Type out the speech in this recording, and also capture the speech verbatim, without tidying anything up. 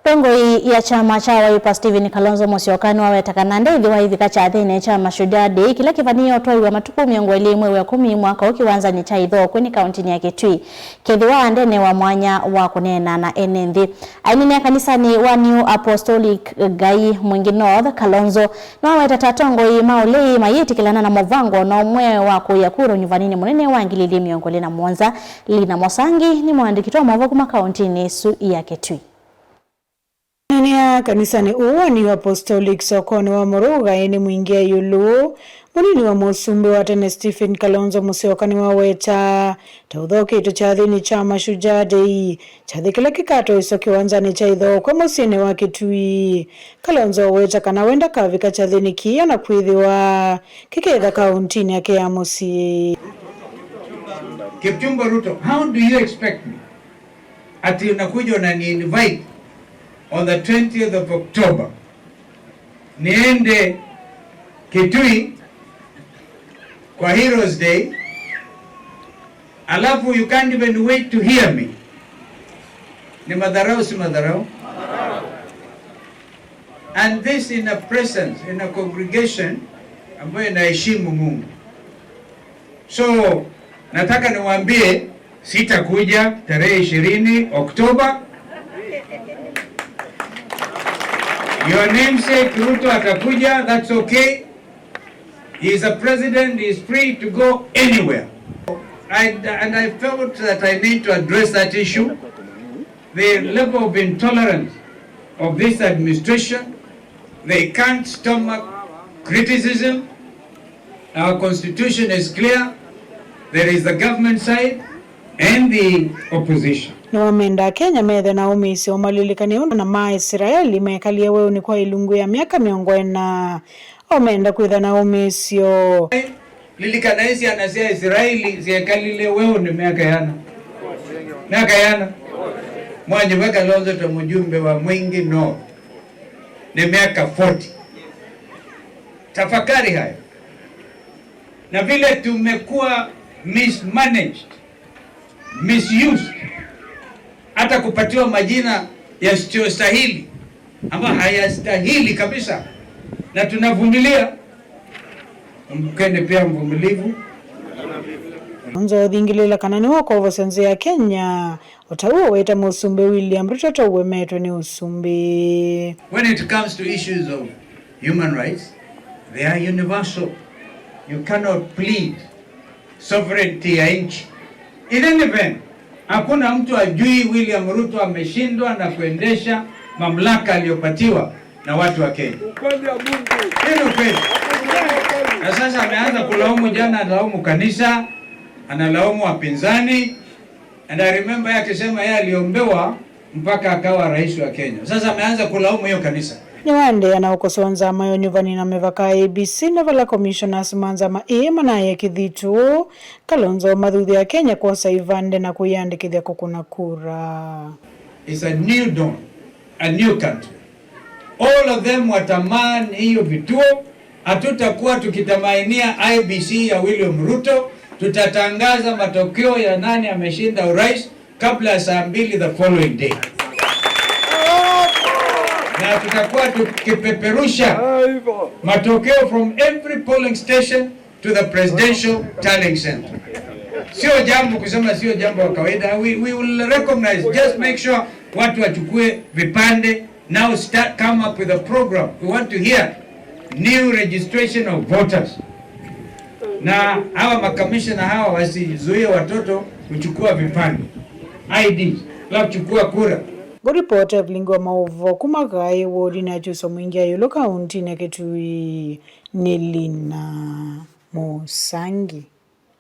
Tongoi ya kyama kya Wiper Stephen Kalonzo Musyoka nĩwaweta kana ndethĩwa aithika kyathĩnĩ kya Mashujaa Day kĩla kĩvanĩĩe ũtwaĩwa matukũ mĩongo ĩlĩ mwei wa ĩkũmi mwaka ũũ kĩwanzanĩ kya Ithokwe nĩ kaũntĩnĩ ya Kitui, kethĩwa ndenewa mwanya wa kũneena na ene nthĩ. Aineenea kanisanĩ wa New Apostolic Ngai Mwingi North, Kalonzo nĩwaweta ta atongoi ma ũlei mayĩtĩkĩlana na mũvango o na ũmwe wa kũĩa kura ũnyuvaninĩ mũnene wa ngili ilĩ mĩongo ĩlĩ na mũonza. Lina Mosangi nĩ mũandĩki wa maũvoo kuma kaũntĩnĩ ĩsu ya Kitui. Aneenea kanisanĩ ũũ wa New Apostolic sokonĩ wa Mũrũgaĩ nĩ Mwingi ĩũlũ, mũnini wa mũsumbĩ wa tene Stephen Kalonzo Musyoka nĩwaweta ta ũthoketwe kyathĩnĩ kya Mashujaa Day, kyathĩ kĩla kĩkatwaĩswa kĩwanzanĩ kya Ithokwe mũsyĩnĩ wa Kitui. Kalonzo aweta kana we ndakavika kyathĩnĩ kĩĩ o na kwĩthĩwa kĩketha kaũntĩnĩ yake ya mũsyĩ. Kipchumba Ruto, how do you expect me ati unakuja unani invite on the twentieth of October niende Kitui kwa Heroes Day, alafu you can't even wait to hear me? Ni madharau, si madharau? And this in a presence, in a congregation ambayo inaheshimu Mungu. So, nataka niwaambie, sitakuja tarehe ishirini Oktoba. Your namesake Ruto atakuja, that's okay. He is a president, he is free to go anywhere. I, and I felt that I need to address that issue. The level of intolerance of this administration, they can't stomach criticism. Our constitution is clear. There is the government side and the opposition. Nĩwamenda Akenya methe na ũmĩĩsyo ũmalilikane ũndũ ana ma Ĩsilaeli mekalie weũnĩ kwa ilungu ya myaka mĩongo ĩna. O menda kwĩtha na ũmĩĩsyo. Lilikana syana sya Ĩsilaeli syekalile weũnĩ myaka yana. Myaka yana. Mwanyuva Kalonzo ta mjumbe wa Mwingi North. Ni miaka forty. Tafakari hayo. Na vile tumekuwa mismanaged, misused, hata kupatiwa majina yasiyostahili, ambayo hayastahili kabisa, na tunavumilia. Mkeni pia mvumilivu. Kalonzo ũthingĩlĩla kana nĩwe ũkovosya nzĩa ya Kenya, o ta ũu aweta Mũsumbĩ William Ruto ta ũemetwe nĩ ũsumbĩ. When it comes to issues of human rights, they are universal. You cannot plead sovereignty ya nchi. In any event, hakuna mtu ajui William Ruto ameshindwa na kuendesha mamlaka aliyopatiwa na watu wa Kenya. Ukweli wa Mungu. Hiyo ni ukweli. Na sasa ameanza kulaumu, jana analaumu kanisa, analaumu wapinzani. And I remember yeye akisema yeye aliombewa mpaka akawa rais wa Kenya. Sasa ameanza kulaumu hiyo kanisa. Nĩwaendeea na ũkosoa nzama ya ũnyuvani na mĩvaka, I E B C, na vala commissioners ma nzama ĩĩ manaĩe kĩthitũ, Kalonzo mathuthya Kenya kwosa ivande na kwĩyandĩkĩthya kũkũna kura. It's a new dawn, a new country. All of them wataman hiyo vituo. Hatutakuwa tukitamainia I E B C ya William Ruto. Tutatangaza matokeo ya nani ameshinda urais kabla ya saa mbili the following day. Na tutakuwa tukipeperusha matokeo from every polling station to the presidential tallying center. Sio jambo kusema, sio jambo wa kawaida. We, we will recognize, just make sure watu wachukue vipande. Now start, come up with a program. We want to hear new registration of voters. Na hawa makamishna hawa wasizuie watoto kuchukua vipande, I D, la kuchukua kura. Ngũripota Evelyn wa maũvoo kuma Kaĩ wodinĩ ya Kyuswa Mwingi ya ĩũlũ kaũntĩnĩ ya Kitui nĩ Lina Mũsangi.